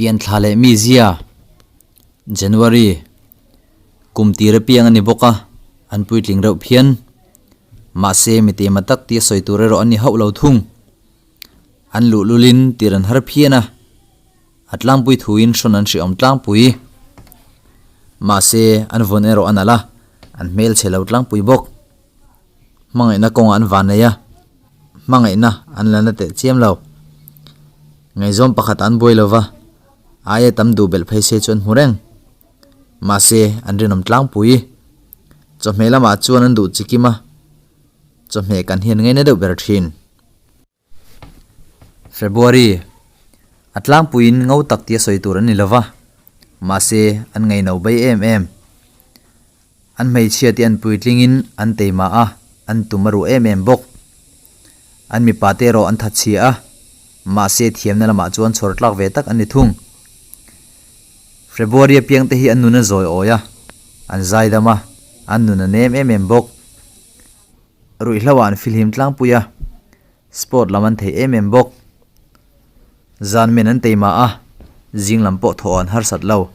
Pian thla leh mizia, January, kum tir apiang a ni bawk a, an puitling reuh phian. Mahse, mi tema tak tia sawi tur erawh an ni hauh lo thung. An luhlulin tir an har phian a, a tlangpui thuin hrawn an hriawm tlangpui. Mahse, an vawn erawh a nalh a, an hmelchhe lo tlangpui bawk. Hmangaihna kawngah an van nei a, hmangaihna an la na teh chiam lo. Ngaihzawm pakhat an buai lo va, aia tam duh belh phei se chu an hmu reng. Mahse, an rinawm tlangpui. Chawhmeh lamah chuan an duh chikim a, chawhmeh kan hian ngaina deuh ber thin. February, A tlangpuiin ngo tak tia sawi tur an ni lova, mahse an ngaino bei em em. An hmeichhia te an puitlingin an teima a, an tum a ruh em em bawk. An mipa te erawh an thatchhia a, mahse thiamna lamah chuan chhawr tlak ve tak an ni thung. February apiang te hi an nun a zawi awi a, an zaidam a, an nun a nem em em bawk. Ruihhlo ah an filhim tlangpui a, sport lam an thei em em bawk. Zan men an teima a, zing lam pawh thawh an harsat lo.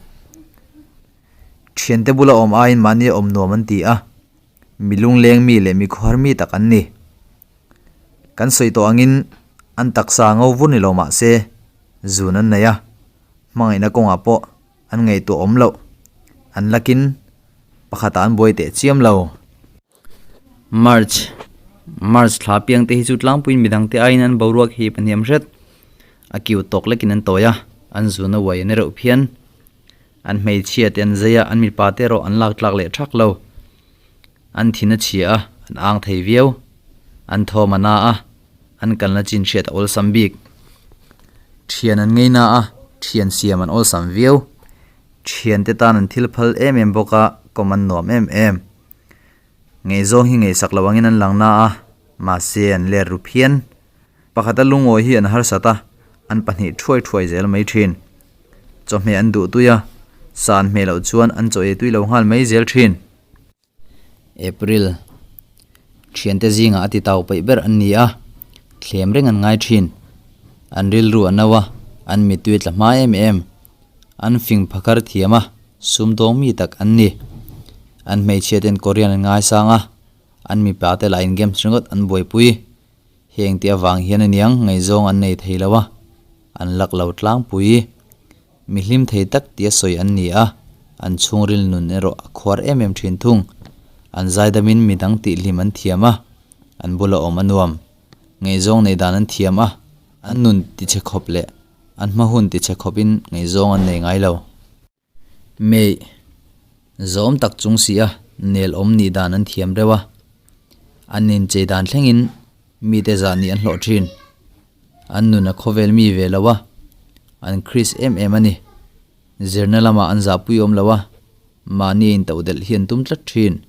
Thiante bula awm aiin mahni a awm nuam an ti a, mi lungleng mi leh mi khawhar mi tak an ni. Kan sawi tawh angin an taksa ngo vur ni lo mah se, zun an nei a, hmangaihna kawngah pawh an ngaihtuah awm loh, an lakin pakhatah an buai teh chiam lo. March, March thla piang te hi chu tlangpuiin midang te aiin an boruak hi pahniam hret. A kiu tawk lekin an tawi a, an zun a uai an reuh phian. An hmeichhia te an zai a, an mipa te erawh an lak tlak leh thak lo. An thin a chhia a, an ang thei viau. An thawm a na a, an kalna chin hriat a awlsam bik. Thian an ngei na a, thian siam an awlsam viau. Thian te tan an thil phal em em bawk a, kawm an nuam em em. Ngaihzawng hi ngaihsak lo angin an lang na a, mahse an let ru phian. Pakhata lungawi hi an harsat a, an pahnih thuai thuai zel mai thin. Chawhmeh an duh tui a, sa an hmeh loh chuan an chaw ei tui lo nghal mai zel thin. April, Thiante zingah a ti tau peih ber an ni a, thlem reng an ngai thin. An rilru a no a, an mittui tla hma em em. An fing phakar thiam a, sumdawng mi tak an ni. An hmeichhia ten Korean an ngaisang a, an mipa te lah in games ringawt an buaipui. Heng te avang hian aniang ngaihzawng an nei thei lo a, an lak lo tlangpui. Mi hlim thei tak tia sawi an ni a, an chhungril nun erawh a khuar em em thin thung. An zaidamin midang tihhlim an thiam a, an bula awm a nuam. Ngaihzawng nei dan an thiam a, an nun tichhe khawp leh An hma hun ti chhe khawpin ngaihzawng an nei ngai lo. Mei, zawm tak chung si a nel awm nih dan an thiam reuh a, an inchei dan thlengin mite zah nih an hlawh thin. An nun a khawvel mi ve lo a, an Kris em em a ni. Zirna lamah an zahpui awm lo a, mahni a intodelh hi an tum tlat thin.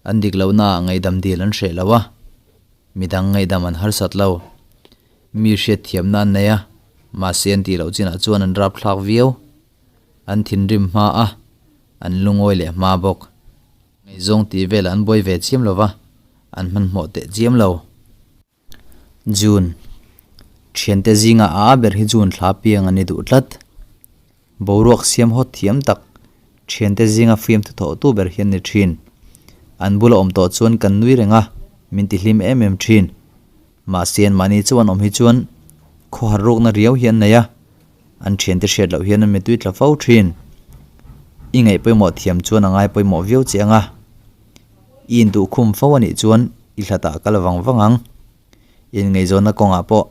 An dik lohnaah ngaihdam dil an hreh lo a, midang ngaihdam an harsat lo. Mi hriatthiamna an nei a, mahse an tih loh chinah chuan an rapthlak viau. An thinrim hma a, an lungawi leh hma bawk. Ngaihzawng tih velah an buai ve chiam lo va, an hmanhmawh teh chiam lo. June, Thiante zinga a a ber hi June thla piang an ni duh tlat. Boruak siam hawt thiam tak, thiante zinga fiam thuthawhtu ber hi an ni thin. An bula awm tawh chuan kan nui reng a, min tihlim em em thin. Mahse an mahni chu an awm hi chuan khawhar rukna riau hi an nei a, an thiante hriat loh hian an mitui tla fo thin. I ngaih pawimawh thiam chuan a ngai pawimawh viau che ang a, i intuhkhum fo a nih chuan i hlatah kal vang vang ang. Inngaihzawnna kawngah pawh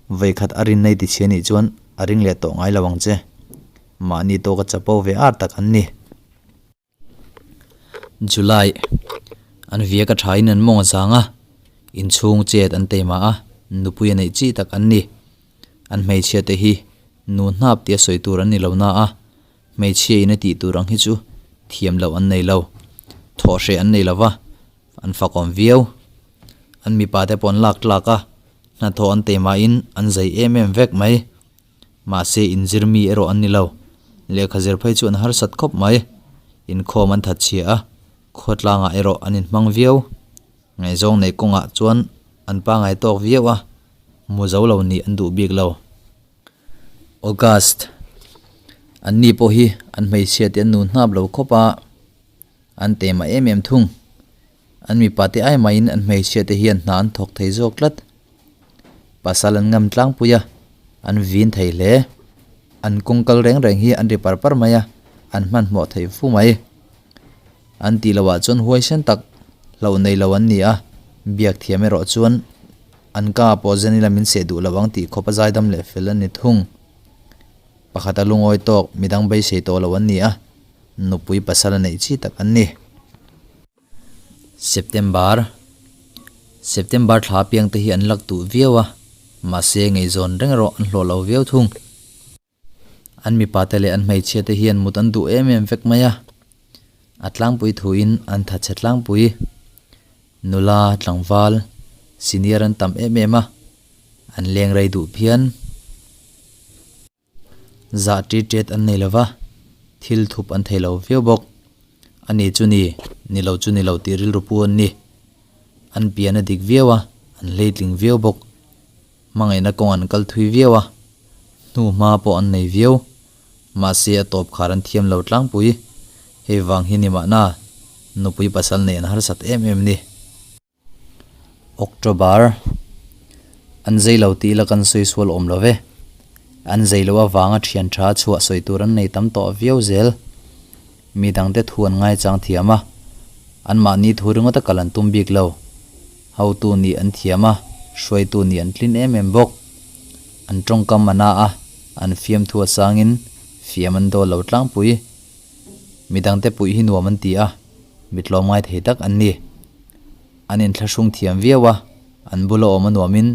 vawikhat a rinna i ti chhia nih chuan a ring leh tawh ngai lo ang che. Mahni tawka chapo ve ar tak an ni. July, An viak a thain an mawng a zang a, inchhung chet an teima a, nupui a neih chi tak an ni. An hmeichhia te hi nu hnap tia sawi tur an ni lo na a, hmeichhia in a tih tur ang hi chu thiam loh an nei lo, thawh hreh an nei lo va, an fakawm viau. An mipa te pawh an lak tlak a, hnathawh an teima in an zei em em vek mai. Mahse inzir mi erawh an ni lo. Lehkha zir phei chu an harsat khawp mai. Inkhawm an that chhia a, khawtlangah erawh an inhmang viau. Ngaihzawng nei kawngah chuan an pangai tawk viau a, hmu zo lo nih an duh bik lo. August. Anni pawh hi an hmeichhia te an nu hnap lo khawp a, an tema em em thung. An mipa te ai maiin an hmeichhia te hian hna an thawk thei zawk tlat. Pasal an ngam tlangpui a, an vin thei hle. An kawng kal reng reng hi an ri par par mai a, an hmanhmawh thei fu mai. An tih loh ah chuan huaisen tak hlauh nei lo an ni a, biak thiam erawh chuan an ka pawh zen ila min seh duh lo ang tih khawp a zaidam leh fel an ni thung. Pakhat a lungawi tawk midang beisei tawh lo an ni a, nupui pasal a neih chi tak an ni. September September thla piang te hi an lak duh viau a, mahse ngaihzawn reng erawh an hlawh lo viau thung. An mipa te leh an hmeichhia te hian mut an duh em em vek mai a, a tlangpui thuin an thatchhe tlangpui. Nula, tlangval, senior an tam em em a, an leng rei duh phian. Zah ṭit ṭet an nei lo va, thil thup an thei lo viau bawk. A ni chu ni, ni lo chu ni lo tih rilru pu an ni. An pian a dik viau a, an hleitling viau bawk. Hmangaihna kawng an kal thui viau a, hnu hma pawh an nei viau. Mahse a tawp khar an thiam lo tlangpui. Hei vang hi ni mahna, nupui pasal neih an harsat em em ni. October, An zei lo tih ila kan sawi sual awm lo ve. An zei loh avanga thian tha chhuah sawi tur an nei tam tawh viau zel. Mi dangte thu an ngaichang thiam a, anmahni thu ringawta kal an tum bik lo. Hotu nih an thiam a, hruaitu nih an tlin em em bawk. An tawngkam a na a, an fiamthu a sangin fiam an dawl lo tlangpui. Mi dangte puih hi nuam an ti a, mi tlawmngai thei tak an ni. An inthlahrung thiam viau a, an bula awm a nuamin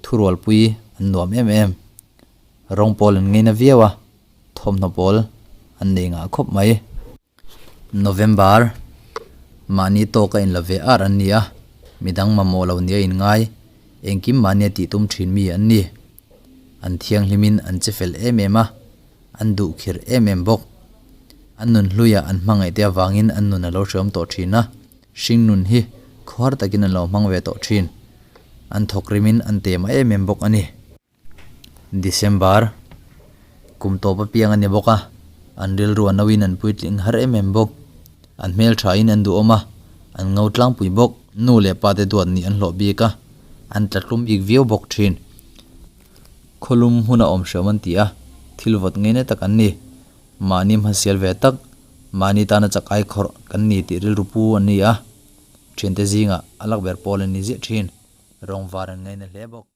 thurualpui an nuam em em. Rawng pawl an ngeina viau a, thawmhnaw pawl an nei ngah khawp mai. November, Mahni tawka inla ve ar an ni a, midang mamawh lo nia inngai, engkim mahnia tih tum thin mi an ni. An thianghlimin an che fel em em a, an duh khir em em bawk. An nun hluiah an hmangaih te avangin an nun a lo hreawm tawh thin a, hring nun hi khuar takin an lo hmang ve tawh thin. An thawk rimin an tema em em bawk a ni. December, Kum tawp apiang a ni bawk a, an rilru a nauin an puitling har em em bawk. An hmel thain an duhawm a, an ngo tlangpui bawk. Nu leh pa te duat nih an hlawh bik a, an tlatlum bik viau bawk thin. Khawlum hmun a awm hreawm an ti a, thil vawt ngei na tak an ni. Mahni hmasial ve tak, mahni tana chak ai khawrh kan ni tih rilru pu an ni a, thiante zingah a lak ber pawl an ni ziah thin. Rawng var an ngaina hle bawk.